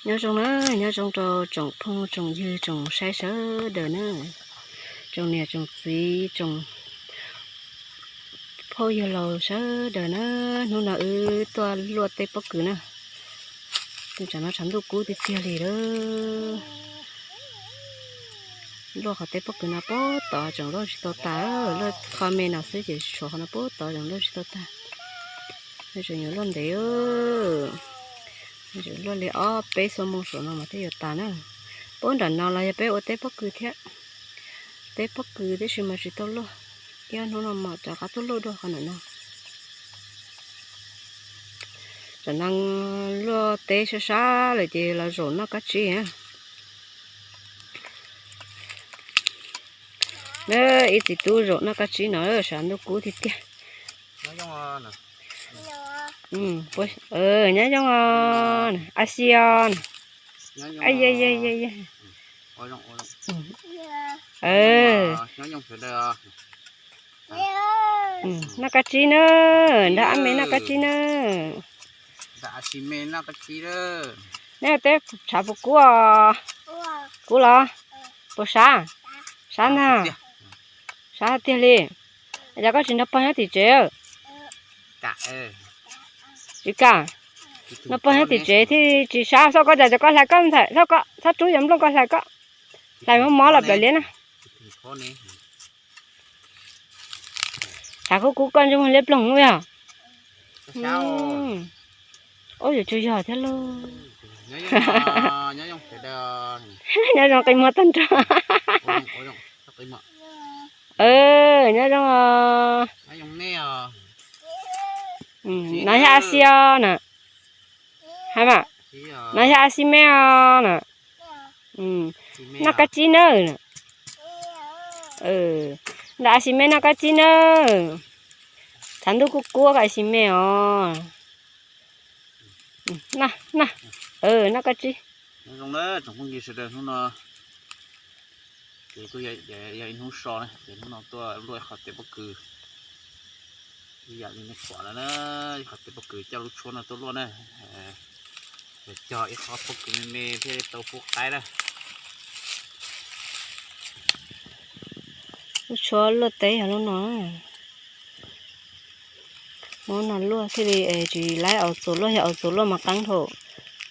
Nyob zoo na, nyob zoo rau tsoom phooj tsoom ywg tsoom saib sawv daws na, tsoom niam tsoom txiv tsoom phauj yawg laus sawv daws na. Hnub no wb tuaj luaj teb pob kws na, tsam no tshav ntuj kub tiag tiag li lawm. Luaj qhov teb pob kws no puag tod tseem luaj tsis tau tag, luaj qho me no xwb ces tshuav qhov no puag tod tseem luaj tsis tau tag. Tseem yuav luaj ntev, tseem luaj li ob peb xuab moos saum no mas thiaj yuav tas na. Puag nram no los yog peb ua teb pob kws thiab, teb pob kws tib si mas tsis tau luaj, ib ob hnub no mas rov qab tuaj luaj dua qhov nram no. Tsam no luaj teb sab sab lawm ces los zaum noj kab tsib. Ib txiv tub zaum noj kab tsib no, tshav ntuj kub tiag tiag. Nyob zoo, a xi os. Noj kab tsib na, nrog ab me noj kab tsib na. Neb teb tshav puas kub os? Kub los? Puas sab? Sab ntag. Sab tiag li. Cas koj tsis nrog pog nyob tim tsev? Tsis kam. Nrog pog nyob tim tsev thiaj tsis sab. Xauj koj cas, koj hlais koj ntxhais, txhob rub cov nplooj koj hlais koj. Hlais mov mov los plaws liab na. Tshav kub kub koj ntsej muag liab ploog yog. Ub, yuav tsuas yog thiab lauj. Nyob zoo qi muag tag nrho. Nyob zoo. No yog a xi os na. Hais mas, no yog a xi me os na. Noj kab tsib nawb. Nrog a xi me noj kab tsib nawb. Tshav ntuj kub kub a xi me os. Noj kab tsib. Nyob zoo na tsoom phooj ywg sawv daws, hnub no ces kuj yog ib hnub so na, ces hnub no tuaj luaj ib qho teb pob kws. Ib yam li nej pom no na, ib qho teb pob kws coj lub tshuab no tuaj luaj na. Yog cog ib qho pob kws me me thiaj li tau pub qaib na. Lub tshuab luaj teb yog lub no. Hmo no luaj thiaj li tsis laib aus txuas luaj, yog aus txuas luaj mas qeeb dhau.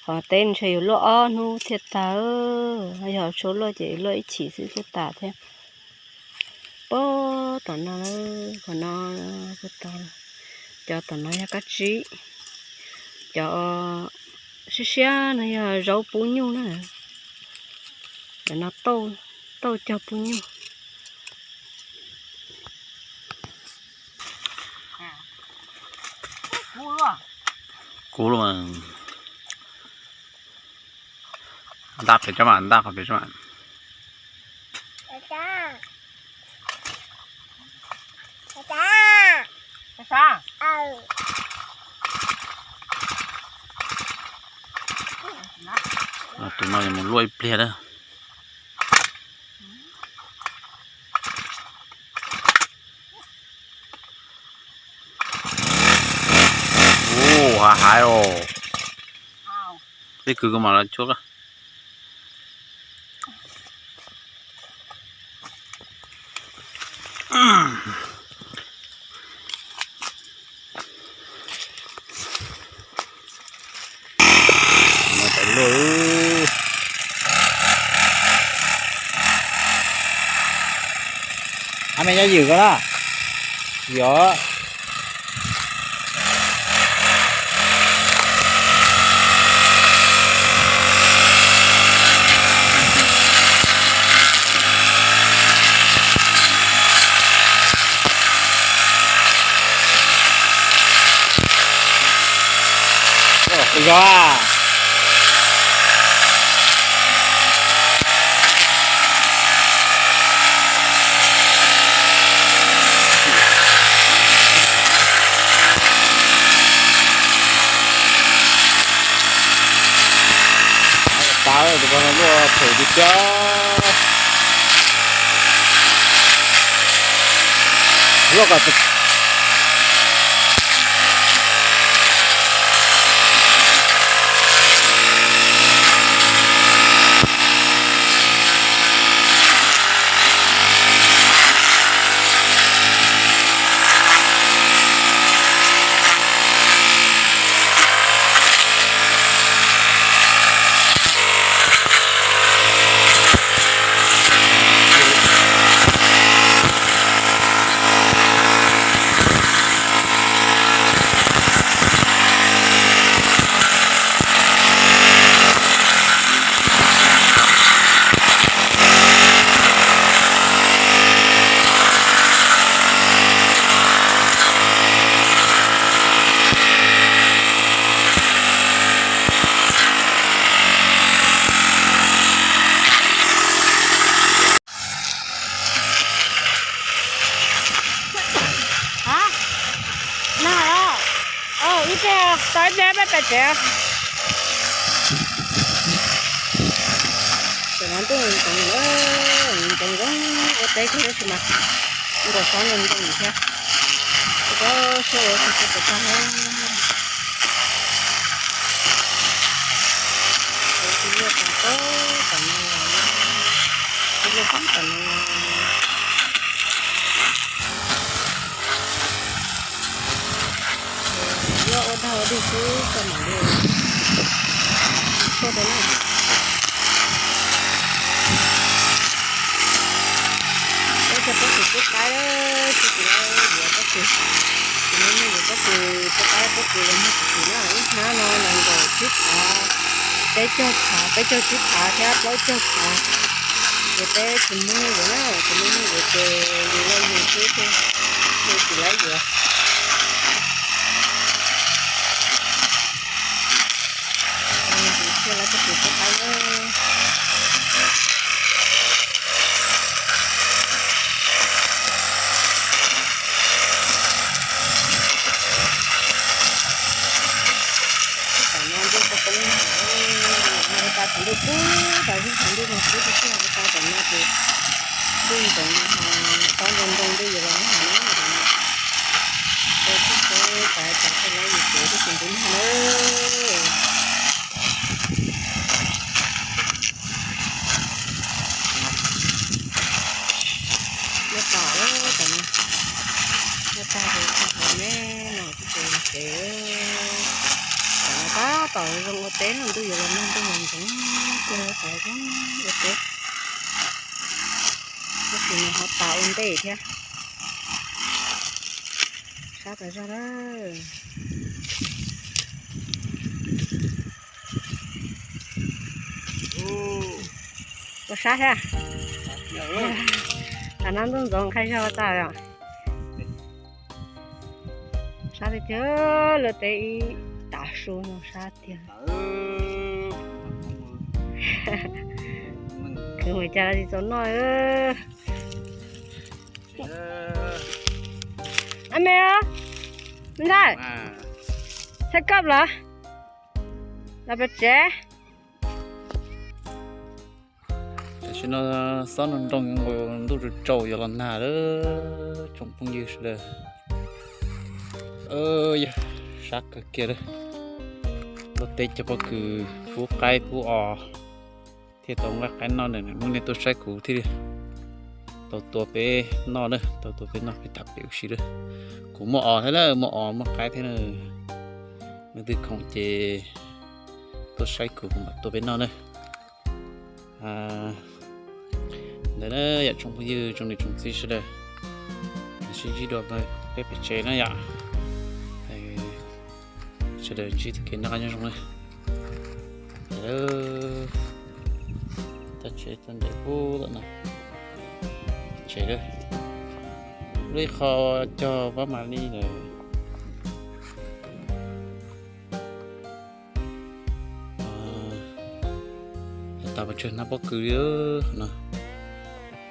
Qhov teb ntshe yuav luaj ob hnub thiaj tag, yog tshuab luaj ces luaj ib chim xwb thiaj tas thiab. Puag tom no, qhov no, puag tom, cov tom no yog kab tsib, cov siab siab no yog zaub pub nyuj na. Cov no tauj cog pub nyuj. Kub lawm. Ntaj pem tsob mas, ntaj qhov pem tsob mas. Tus no yuav mus luaj ib pliag na. Ua, hav hais os. Peb kwv kuv mam los tshuab koj. Ab me nyob ywm koj na. Yog. Yog. Pab tus ko luaj thum tiag tiag. Luaj kom Tau ib pliag peb pem tsev. Tam no ntuj ntxoov, ntxoov zoo ua teb kawg tab sis mas nkaus xob ntoo ntoo thiab. Tab sis ua tsis tau tag na. Ua tsis tau tag tam no, ua tsis tau tag tam no. Yuav ua dag ua dig xwb tso mam li tshuaj rau na. Peb cog pob kws pub qaib, tsis tau yuav pob kws, tsis muaj neeg yuav pob kws pub qaib, pob kws los muag tsis tau na. Ib hnab no nees nkaum tsib phav, peb caug phav, peb caug tsib phav thiab plaub caug phav. Ces peb tsis muaj neeg yuav na, tsis muaj neeg yuav ces yus loj yus xwb thiaj tsis laib yuav. Thiaj laib pob kws pub qaib na. Tam no ntuj poob poob, ua tas tsaus ntuj kub, tas zog tsaus ntuj no kub tiag tiag, ua tas tam no ces ntuj ntxoov no ho xob ntoo ntoo ntuj yuav los nag na. Ua tib teb tas tas tej laib yus kev twb tsis ntuj nag na. Noj tas lawm tam no, noj tag ces tsis hov neb no tib tsev los kev. Tam no tab tom zoo ua teb no ntuj yuav los nag ntuj mas ntxoov kiag tas zoo ua teb. Tab sis mas ho tas ua ntej thiab. Sab tas zog lawm. Puas sab thiab? Tam no ntuj ntxoov qhaib zog tas yom. Sab tiag tiag, luag teb ib tav su no sab tiag. Khwv mus cas los tsis txaus noj. Ab me, ntxhais, thaij koj los, los pem tsev. Tam sim no xob nroo nroo ntuj tsaus tsaus yuav los nag lawm tsoom phooj ywg sawv daws. Yog sab kawg kiag lawm. Luag teb cog pob kws pub qaib pub os thiaj tau nqaij qaib noj na. Hnub no tuaj saib kuv thiaj li tau tua peb noj na, tau tua peb noj peb tham pem ua si lawm. Kuv muaj os thiab na, muaj os muaj qaib thiab na. Leej twg khoom ces tuaj saib kuv, kuv mam tua peb noj na. Ntawd na yom tsoom phooj ywg tsoom niam tsoom txiv sawv daws, sib ntsib dua peb pem tsev na yom. Sawv daws ntsib txoj kev noj qab nyob zoo na. Tag tsev txog nram pub lawm no. Tsev lawm. Lub ib qho cog pab mam li lawm. Tau pes tsawg hnab pob kws li no,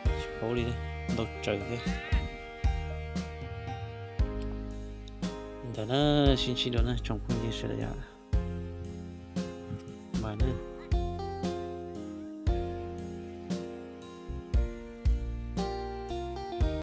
tsis paub li, ntau tsawg thiab. Ntawd na, sib ntsib dua na tsoom phooj ywg sawv daws yom.